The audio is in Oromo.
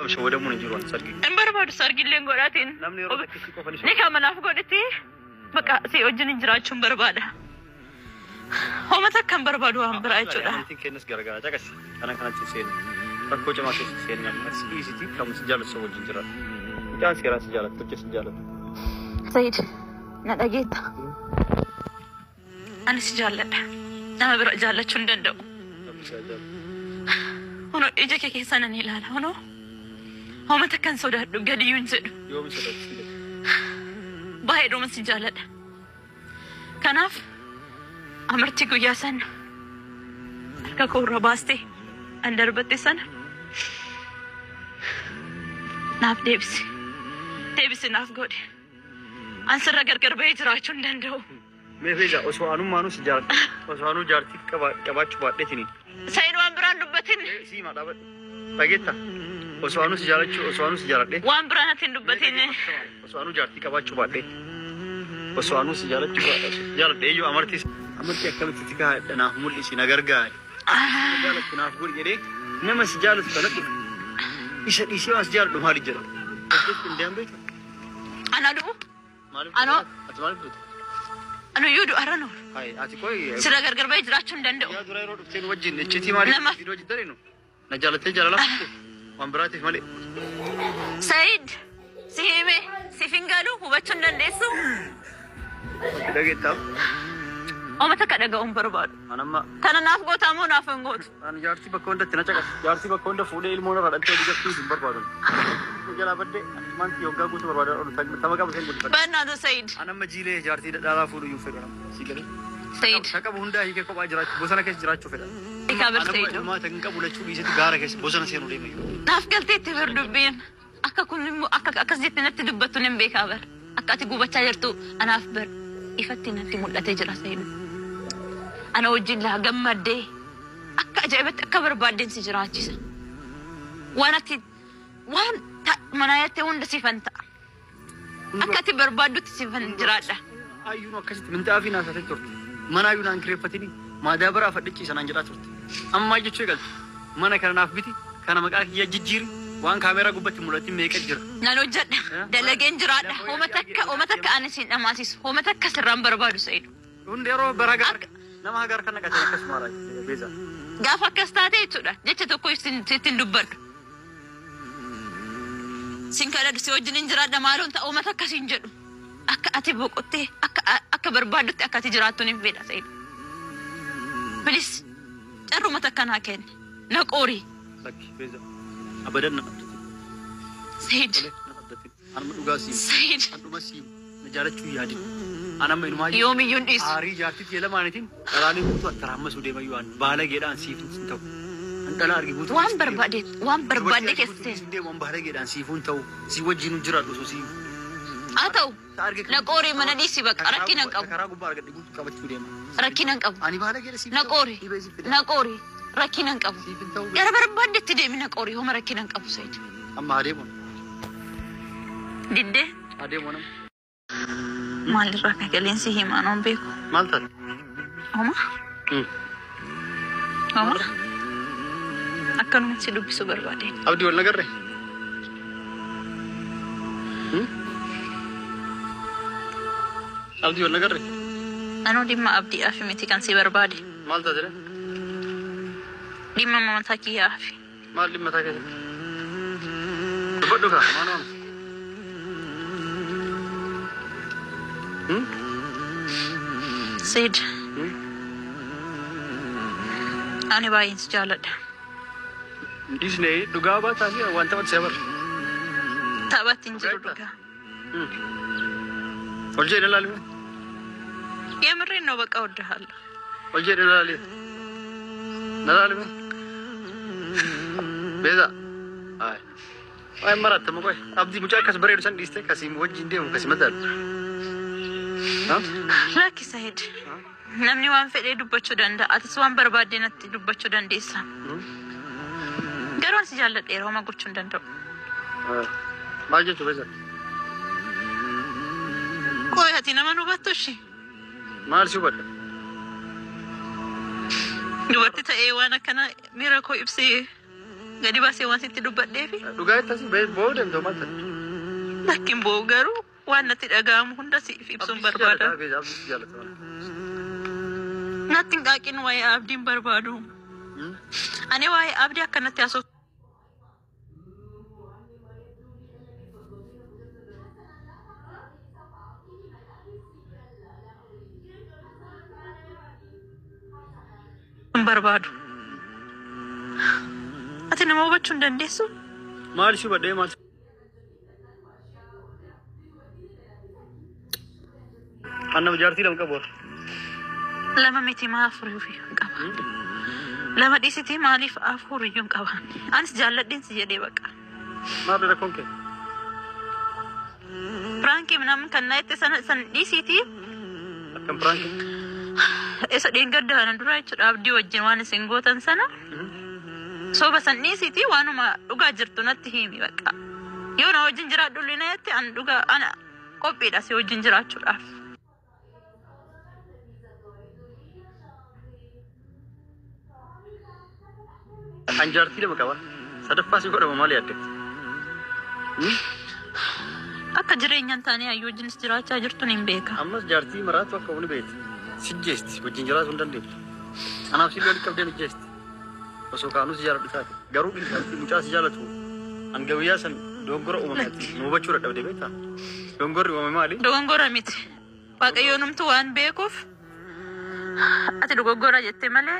Shawwadamuun hin jiru ani sargii. Hin barbaadu sargillee hin godhatiin. Namni yeroo takkitti qofa ni Ni kan manaaf godhiti. Bakka si wajjin hin jiraachuun barbaada. Homa takka hin barbaadu waan biraa jechuudha. Amantiin keenyas garagara caqasi. Kana kanatti seeni. Rakkoo cimaa keessa seeni amma si dhiisiti kan si jaallatu isa wajjin jiraatu. Mucaan seeraan si jaallatu, tolchee si jaallatu. Sayid, na dhageetta. Ani si jaalladha. Nama bira jaallachuu hin danda'u. Rabbi si haa jaallatu. Hono ija kee keessa nan ilaala. Hono homa takka hin sodaadhu gadiyyuu hin jedhu. Yoomi sodaatu si jedhu. Baay'eedhuma si jaalladha. Kanaaf amartii guyyaa sana harka koo irra baastee an darbatte sana naaf deebisi. Deebisi naaf godhi. An sirra gargar bahee jiraachuu hin danda'u. Mee Feeza osoo anummaanuu si jaalladha. Osoo anuu jaartii qabaachuu baadheetini. Sayin waan biraan dubbatin. Siima dhaabadhu. Dhageetta. Osoo anuu si jaallachuu osoo anuu si jaalladhe. Waan biraan ati hin dubbatin. Osoo anuu jaartii qabaachuu baadhee. Osoo anuu si jaallachuu jaalladhe iyyuu amartii amartii akkamitti itti kaa'adha naaf mul'isi na gargaari. Si jaallattu naaf godhi jedhee nama si jaallatu kana dhufe. Isa dhiisee waan si jaalladhu maali jedha. Hojjetu hin deeman beektu. Ana du'u. Maaliif? Anoo- Ati maaliif duuta? Anu iyyuu du'arra noor. Hayi ati qoy. Sirra gargar bahee jiraachuu hin danda'u. Guyyaa dura yeroo dhufteen wajjin iccitii maaliif Nama- viidiyoo jiddareenu? Na jaalattee jaalalaaf dhufte. Waan biraatiif malee. Sayid, si hime, siif hin galu hubachuu hin dandeessu. Wanti dhageettaaf. Oma takka dhaga'uu hin barbaadu. An amma Tana naaf gootaa moo naaf hin gootu? Ani jaartii bakka hundatti na caqas. Jaartii bakka hunda fuudhee ilmoo narraa dhaltee hojii jabtuu hin barbaadu. Jalaa baddee manti hoggaa guutuu barbaada oolu tama qabu seen guddifadha. Bannaatu Sayid. An amma jiilee jaartii dhadhaalaa fuudhuu hin fedhu. Si galee. Sayid. Ta qabu hundaa hiikee kophaa jiraachuu bosona keessa jiraachuu fedha. Hiikaa bir An amma Sayid. ilmaa tan qabu lachuu dhiisetti gaara keessa bosona seenuu deema iyyuu. Naaf galteetti bir dubbiin. Akka kun immoo akka akkas jettee natti dubbattu nan beekaa bar. Akka ati gubachaa jirtu anaaf bar ifatti natti mul'atee jira Sayid. Ana wajjin laa gammaddee akka ajaa'ibatti akka barbaaddeen si jiraachisa. Waan ati waan manaa jettee hunda siifan ta'a. Akka ati barbaaddutti siifan jiraadha. Ayyuun akkasitti minxaafii naasatee turte. Mana ayyuun aan kireeffatini maadaabaraa fadhichiisa naan jedhaa turte. Ammaa jechuu eegalte. Mana kana naaf biti kana maqaa kiyya jijjiiri waan kaameeraa gubbatti mul'atti meeqa jira. Nan hojjedha. Dalageen jiraadha. Homa takka ani siin dhamaasisu. Homa takka sirraan barbaadu Sa'idu. Hundi yeroo bara gaar nama hagar kan naqatan akkasuma beeza. Gaafa akkas taate jechuudha. Jecha tokko sitti hin dubbadhu. Sin kadhadhu si wajjin hin jiraadha maaloon ta'a homa takka siin jedhu. Akka ati boqottee akka akka barbaaddutti akka ati jiraattu hin fedha Sa'idu. Bilis carruma takka naa kenni. Na qoori. Lakki beeza. Abadan na abdatin. Sa'iid. Tole na abdatin. Anuma dhugaa siim. Sa'iid. Anuma siim. Na jaalachuu yaadin. Anamma inumaa Yoomiyyuu hin dhiisu. Aarii jaartitti lamaanitiin dhalaalee guutuu akka raammasuu deema yoo an baalageedhaan siif hin ta'u. An dhalaa arge guutuu. Waan barbaade waan barbaadde keessa Dubartii deemu an baalageedhaan siifuun ta'u si wajjin jiraadhu osoo si. Haa ta'u. Na qoori mana dhiisi bakka rakkina hin qabu. Karaa gubbaa argadhe guutuu qabachuu deema. Rakkina hin qabu. Ani baalageedha siif Na qoori. Dhibee siif fida. Na qoori. Rakkina hin qabu. Siif hin ta'u. Gara barbaaddetti deemi na qoori homa rakkina hin qabu Sa'iid. Amma adeemu. Diddee Adeemu nama. maalirraa kan galeen si himaa noon beeku. Maal taate? Homa homa akkanuma si dubbisuu barbaadeen. Abdii wal nagarre? Abdii wal nagarre? Anuu dhimma abdiidhaaf miti kan si barbaade. Maal taate? Dhimma mataa kiyyaafi. Maal dhimma mataa keessatti? Dubbadhu kaa maal waan? Sa'iid ani baay'een si jaalladha. Dhiisnee dhugaa baataa fi waan taphatu si abarra. Taphaatti hin jiru dhugaa. Ol jedhe ilaalime. የምሬን ነው። በቃ እወድሃለሁ። Ol jedhe ilaali. Nalaalime. Beeza. Ay. Ay maratta ma qoy. Abdii mucaa akkas bareedu san dhiiste kasii wajjin deemu kasii madaalu. Lakki Sa'iid, namni waan fedhee dubbachuu danda'a. Atis waan barbaadde natti dubbachuu dandeessa. Garuu ani si jaalladheera homa gochuu hin danda'u. Maal jechuu beeza? Qoy ati nama nu hubattu ishee? Maal si hubadha? Dubartii ta'ee waan akkana miira koo ibsee Gadi baasee waan sitti dubbadheefi. Dhugaa itti asii boo'uu deemte maal ta'e? Lakkin boo'u garuu waan natti dhaga'amu hunda siif ibsuun barbaada. Abdii si jaalata. Natti hin qaaqin waa'ee abdiin barbaadu. Ani waa'ee abdii akkanatti haasoftu hin barbaadu. Ati nama hubachuu hin dandeessu? Maal si hubadhee maal? An nama jaartii lama qabu. Lama miti maa afur iyyuu hin qaba. Lama dhiisitii maaliif afur iyyuu hin qaban? Anis jaalladheen si jedhee baqa. Maal rakkoon kee? Piraankii minaamin kan na itti sana san dhiisitii Akkam piraankii? Isa dheengadda kana dura jechuudha abdii wajjin waan isin gootan sana soba san dhiisitii waanuma dhugaa jirtu natti himi baqa. Yoo na wajjin jiraadhu illee na jette an dhugaa ana qophiidha si wajjin jiraachuudhaaf. An jaartii lama qaba. Sadaffaa si godhama maal yaadde? Akka jireenyaan taanee hayyuu wajjinis jiraachaa jirtu hin beeka. Ammas jaartii maraatu akka humni beekti. Si jeesti wajjin jiraatu hin dandeettu. Anaaf si walitti qabdee nu jeesti. Osoo kaanuu si jaaladhu taate. Garuu jaartii mucaa si jaalatu. An gabiyyaa san dogongora uumame nu hubachuu dadhabde beektaa? Dogongorri uumame maali? Dogongora miti. Waaqayyoon numtu waan beekuuf ati dogoggora jette malee